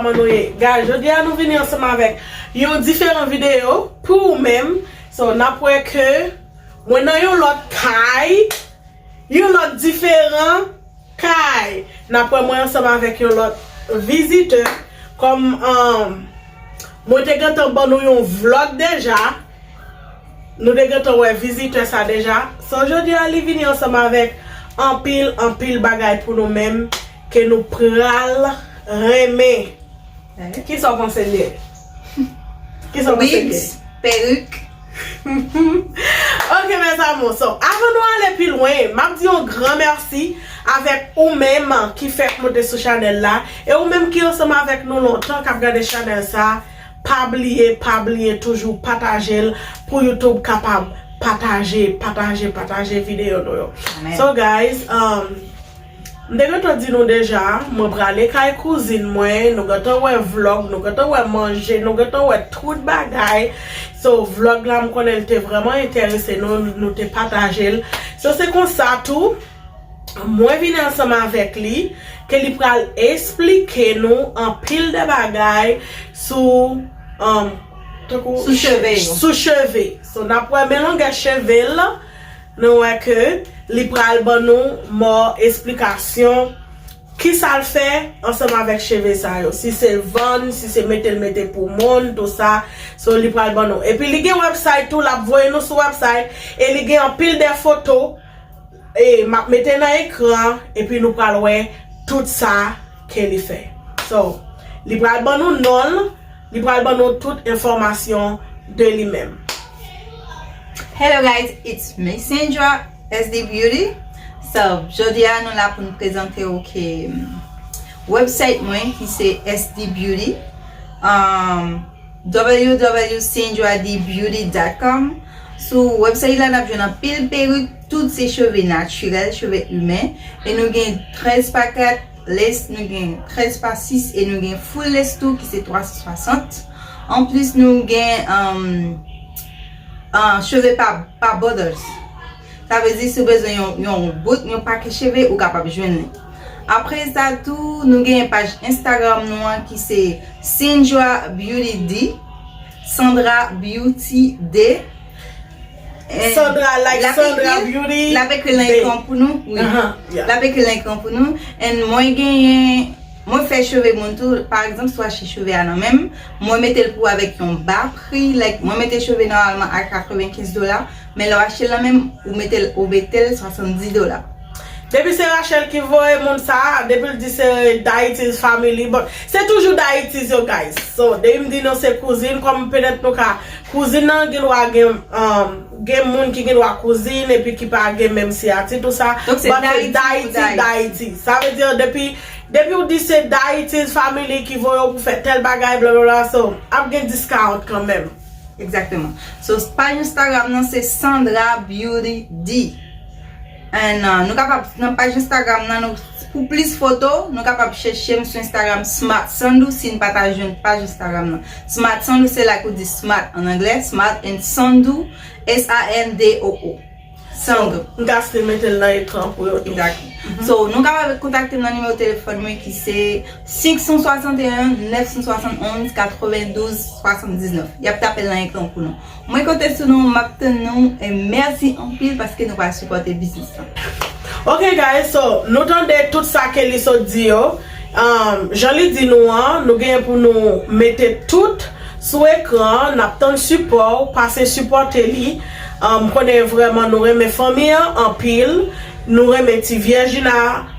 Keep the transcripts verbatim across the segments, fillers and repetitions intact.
Kòman nou ye? Guys, jodi a nou vini ansanm avèk yon diferan videyo pou ou menm. So, n ap wè ke mwen nan yon lòt kay, yon lòt diferan kay. N ap wè mwen ansanm avèk yon lòt vizitè. Kòm, um, mwen te gentan ban nou yon vlòg deja, nou te gentan wè vizitè sa deja. So, jodi a, li vini ansanm avèk anpil, anpil bagay pou nou menm ke nou pral renmen. Kisa w panse l ye? Kisa w panse l ye? Wigs, peruk. Ok, mes amours. So, avan nou ale pi lwen, m ap di yon gran mèsi avèk ou menm ki fèk monte sou chanèl la. E ou menm ki ansanm avèk nou lontan, k ap gade chanèl sa, pa bliye, pa bliye toujou pataje l pou YouTube kapab pataje, pataje, pataje videyo nou yo. Amen. So, guys, um, m te gentan di nou deja, mwen prale kay kouzin mwen, nou gentan wè vlòg, nou gentan wè manje, nou gentan wè tout bagay. So, vlòg la, m konnen l te vrèman enterese nou, nou te pataje l. So, se konsa tou, mwen vini ansanm avèk li, ke li pral esplike nou anpil de bagay sou, um, tankou sou cheve yo. Sou cheve. So, n ap wè men longè cheve l, nou wè ke li pral ban nou mò esplikasyon kisa l fè ansanm avèk cheve sa yo. Si se vann, si se mete l mete pou moun, tou sa. So, li pral ban nou. Epi li gen website tou, l ap voye nou sou website. E li gen anpil de foto. E m ap mete nan ekran, epi nou pral wè tout sa ke li fè. So, li pral ban nou non l, li pral ban nou tout enfòmasyon de li menm. Hello guys, it's me Sandra, S D Beauty. So, jodi a nou la pou n prezante w ke, mm, website mwen ki se S D Beauty. Um, W W W dot sandra d beauty dot com. Sou website la, n ap jwenn anpil peruk, tout se cheve natirèl, cheve imen. E nou gen trèz pa kat lace, nou gen trèz pa sis e nou gen full lace tou ki se twa san swasant. Anplis, nou gen, um, uh, cheve pa, pa borders. Sa vle di, si w bezwen yon, yon bout, yon pake cheve, ou kapab jwenn li. Apre sa tou, nou gen paj Instagram nou an ki se Sandra Beauty D, Sandra Beauty D. And Sandra, like l ap Sandra ekri, Beauty l ap ekri l nan D. Ekran pou nou, wi. Aha, yeah. L ap ekri l nan ekran pou nou. And mwen genyen, mwen fè cheve moun tou. Pa egzanp, si w achte cheve a nan men m, mwen mete l pou avèk yon ba pri. Like, mwen mete cheve nòmalman a katrevenkenz dola, men lè w achte l nan men m, ou mete l, ou mete l swasanndis dola. Depi se Rachel ki voye moun sa, depi l di se Daity's Family, bon, se toujou Daity's yo, guys. So, depi m di nou se kouzin, kòm petèt nou ka, kouzin nan gen dwa gen, um, gen moun ki gen dwa kouzin epi ki pa gen menm siyati, tou sa. Donk se But se Daity pou Daity, Daity. Daity. Sa vle di, depi, depi w di se Daity's Family ki voye w pou fè tèl bagay, blablabla, so, ap gen discount kanmenm. Exactement. So, paj Instagram nan se Sandra Beauty D. And, uh, nou kapab, nan paj Instagram nan, nou, pou plis foto, nou kapab chèche m sou Instagram Smart Sandou, si n pa ta jwenn paj Instagram nan. Smart Sandou, se la k ou di smart an anglè, smart and Sandou, S A N D O O. Sandou. So, m ka still mete l nan ekran pou yo tou. Exactly. Mhm. So, nou kapab kontakte m nan nimewo telefòn mwen ki se senk san swasanteyen, nèf san swasantonz, katrevendouz, swasanndiznèf. Y ap tape l nan ekran pou nou. Mwen konte sou nou, m ap tann nou, e mèsi anpil paske nou pral sipòte biznis lan. Ok, guys, so, nou tande tout sa ke li sot di yo. Um, jan li di nou an, nou genyen pou nou mete tout sou ekran, n ap tann sipò w, pase sipòte li. Um, m konnen vrèman nou renmen fanmi an anpil. Nou renmen Ti Vyèjina,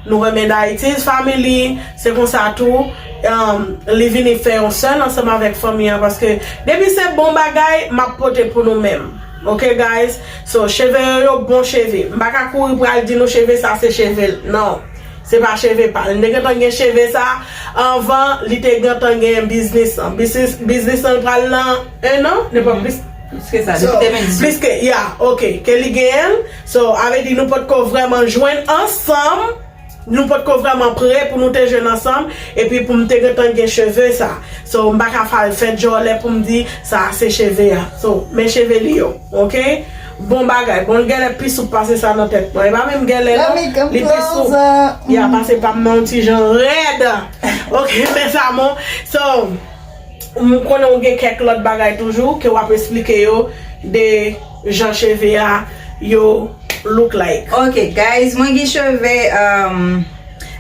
nou renmen Daity's Family. Se konsa tou, um, li vini fè yon sèl ansanm avèk fanmi an, paske depi se bon bagay, m ap pote pou nou menm. Ok, guys? So, cheve yo, yo bon cheve. M pa ka kouri pral di nou cheve sa se cheve l. Non. Se pa cheve pa l. Li te gentan gen cheve sa anvan, li te gentan gen biznis lan. Biznis, biznis lan pral nan en an, nenpòt plis. Plis ke sa, so, depi de mil dizuit. Plis ke, yeah, ok. Ke li genyen l. So, avè di nou potko vrèman jwenn ansanm. Nou potko vrèman prè pou nou te jwenn ansanm. Epi pou m te gentan gen cheve sa. So, m pa ka fè l fè djòlè pou m di sa se cheve a. So, men cheve li yo, ok? Bon bagay. Bon, l genlè pi soup pase sa nan tèt mwen. E pa menm genlè, non. Li pi soup. Ya, pase pa m nan yon ti jan rèd. Ok, mes amours. So, m konnen w gen kèk lòt bagay toujou ke w ap esplike yo de jan cheve a yo look like. Ok, guys, mwen gen cheve, um,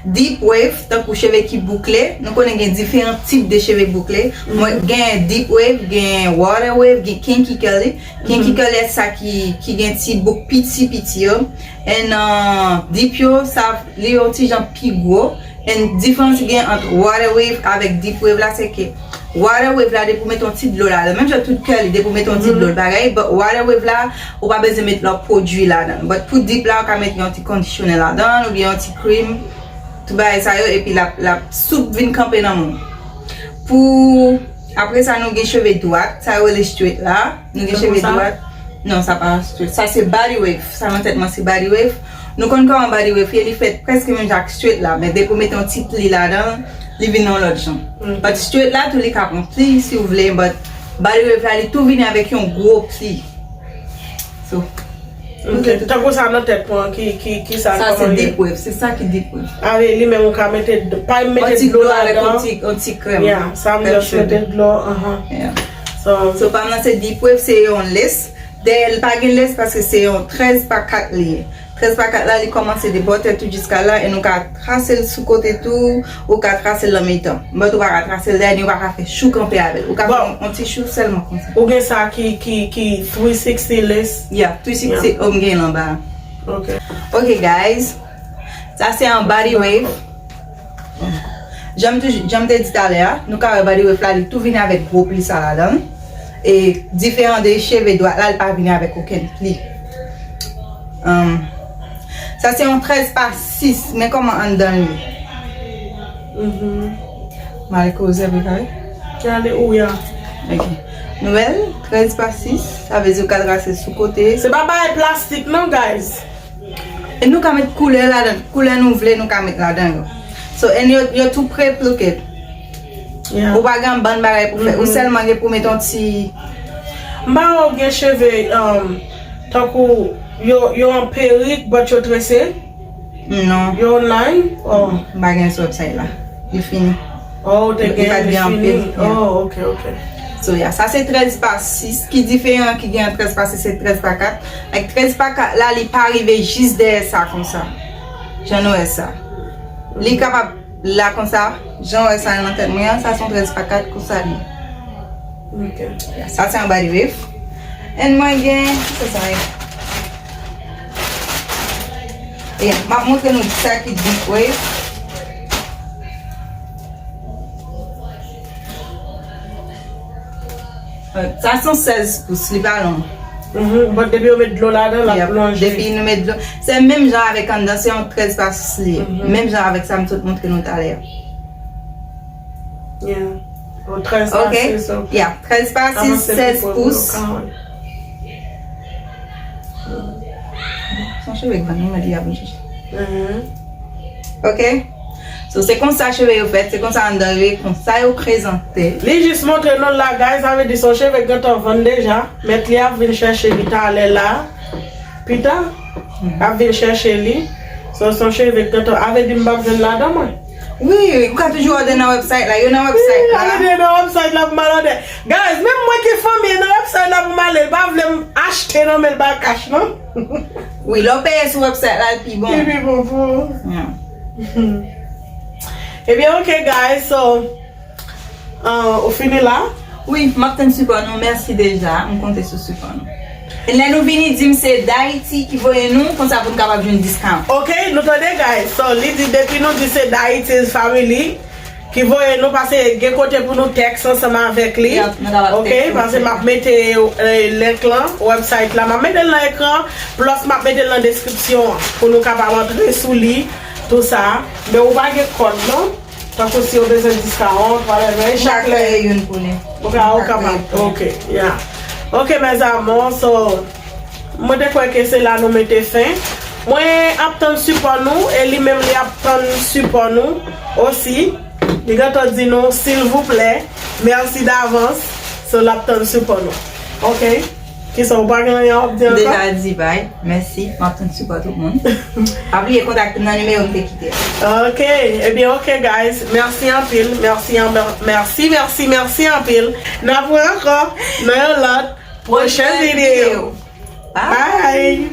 deep wave, tankou cheve ki boukle. Nou konnen gen diferan tip de cheve boukle. Mwen gen deep wave, gen water wave, gen kinky curly. Kinky curly se sa ki, ki gen ti bouk piti piti yo. And, uh, deep yo, sa, li yon ti jan pi gwo. And diferans ki gen ant water wave avèk deep wave la, se ke water wave la, depi w mete yon ti dlo ladan, menm jan tout curly, depi w mete yon ti dlo, l bagay, but water wave la, ou pa bezwen met lòt pwodui ladan. But pou deep la, ou ka met yon ti kondisyonè ladan, oubyen yon ti cream, tout bagay sa yo, epi l ap, l ap soup vin kanpe nan men w. Pou, apre sa, nou gen cheve dwat, sa yo rele straight la. Nou gen cheve dwat. Non, sa pa straight. Sa se body wave. Sa nan tèt mwen se body wave. Nou konn kòman body wave ye, li fèt prèske menm jan ak straight la, men depi w mete yon ti pli ladan l, li vin yon lòt jan. But straight la tou li ka pran pli si w vle, but body wave la li tou vini avèk yon gwo pli. So, ok, tankou sa nan tèt mwen, ki, ki, ki sa, sa se deep wave, se sa ki deep wave. Ale, li menm ou ka mete, pa mete dlo ladan. Yon ti dlo avèk yon ti, yon ti krèm. Yeah, sa m just mete dlo, aha. Yeah. So, so pa m nan se deep wave, se yon lace. Dèyè l pa gen lace paske se yon trèz pa kat li ye. Trèz pa kat la, li kòmanse de bò tèt ou jiska la, e nou ka trase l sou kote tou, ou ka trase l nan mitan. But ou pa ka trase l dèyè, ni ou pa ka fè chou kanpe avè l. Ou ka fè yon, yon ti chou sèlman konsa. Ou gen sa ki, ki, ki three sixty lace? Yeah, three sixty, yeah. M gen l anba. Ok. Ok, guys. Sa se yon body wave. Jan m toujou, jan m te di talè a, nou ka wè body wave la, li tou vini avèk gwo pli sa ladan l. E diferan de cheve dwat la, li pa vini avèk okenn pli. Um, sa se yon trèz pa sis, men kòman anndan l ye? Mhm. M ale koze avèk a, wi. Gade ou ya. Ok. Nou wè l, trèz pa sis, sa vle di ou ka trase sou kote. Se pa bagay plastik non, guys. E nou ka met koulè ladan, koulè nou vle, nou ka met ladan yo. So, and yo, yo tou pre-pliket. Yeah. Ou pa gen bann bagay pou fè. Ou sèlman gen pou met yon ti. M pa wè w gen cheve, um, tankou yo, yo an perik, but yo trese? Non. Yo online? Oh. M pa gen sou website la. Li fini. Oh, ou te gen li fini? Oh, ok, ok. So, yeah, sa se trèz pa sis. Ki diferan ki gen ant trèz pa sis e trèz pa kat? Like, trèz pa kat la, li pa rive jis dèyè sa konsa. Jan nou wè sa. Li kapab la konsa, jan w wè sa nan tèt mwen an, sa se yon trèz pa kat konsa li. Ok. Yeah, sa se yon body wave. And mwen gen, ki se sa ye? Yeah, m ap montre nou sa ki deep wave. Sa se yon sèz pous, li pa long. Mhm, but depi yo met dlo ladan, l ap lonje. Depi nou met dlo, se menm jan avèk anndan, se yon trèz pa sis li ye. Menm jan avèk sa m sot montre nou talè a. Yeah. Bon, trèz pa sis, ok. Yeah, trèz pa sis, sèz pous. Se yon cheve grann, wi, men li ap vin chèche. Mhm. Ok? So, se konsa cheve yo fèt, se konsa anndan yo ye, konsa yo prezante. Li jis montre nou l la, guys, sa vle di se yon cheve k gentan vann deja. Mèt li ap vin chèche li talè la. Pita, ap vin chèche li. So, se yon cheve k gentan, sa vle di m p ap jwenn ladan mwen. Wi, ou ka toujou òdè nan website la. Yo nan website la. Wi, ale nan website la pou m al òdè. Guys, menm mwen ki fanmi nan website la pou m ale, l pa vle m achte nan men l pa cash, non? Wi, lè w peye sou website la, l pi bon. Li pi bon pou ou. Yeah. Ebyen, ok, guys, so, uh, ou fini la? Wi, m ap tann sipò nou. Mèsi deja. M konte sou sipò nou. E lè nou vini, di m se Dayiti ki voye nou, konsa pou n kapab jwenn discount. Ok, nou tande, guys. So, li di depi nou di se Dayiti's Family ki voye nou, pase gen kote pou nou text ansanm avèk li. Yep, nou kapab text. Ok, pase m ap mete, eh, link lan, website la. M ap mete l nan ekran, plus m ap mete l nan deskripsyon an, pou nou kapab antre sou li, tou sa. Men ou pa gen kòd, non? Tankou si yo bezwen discount, whatever, e chak lè. M ka kreye youn pou li. Ok, ou kapab. Ok, yeah. Ok, mes amours, so, mwen te kwè ke se la nou mete fen. Mwen ap tann sipò nou, e li menm li ap tann sipò nou osi. Li gentan di nou, silvouplè, mèsi davans. So, l ap tann sipò nou. Ok? Kisa, ou pa gen anyen w ap di ankò? Deja di bay. Mèsi. M ap tann sipò tout moun. Pa bliye kontakte m nan nimewo m te kite. Ok, ebyen ok guys, mèsi anpil, mèsi an- mèsi mèsi mèsi anpil. N ap wè ankò nan yon lòt pwochèn videyo. Bye.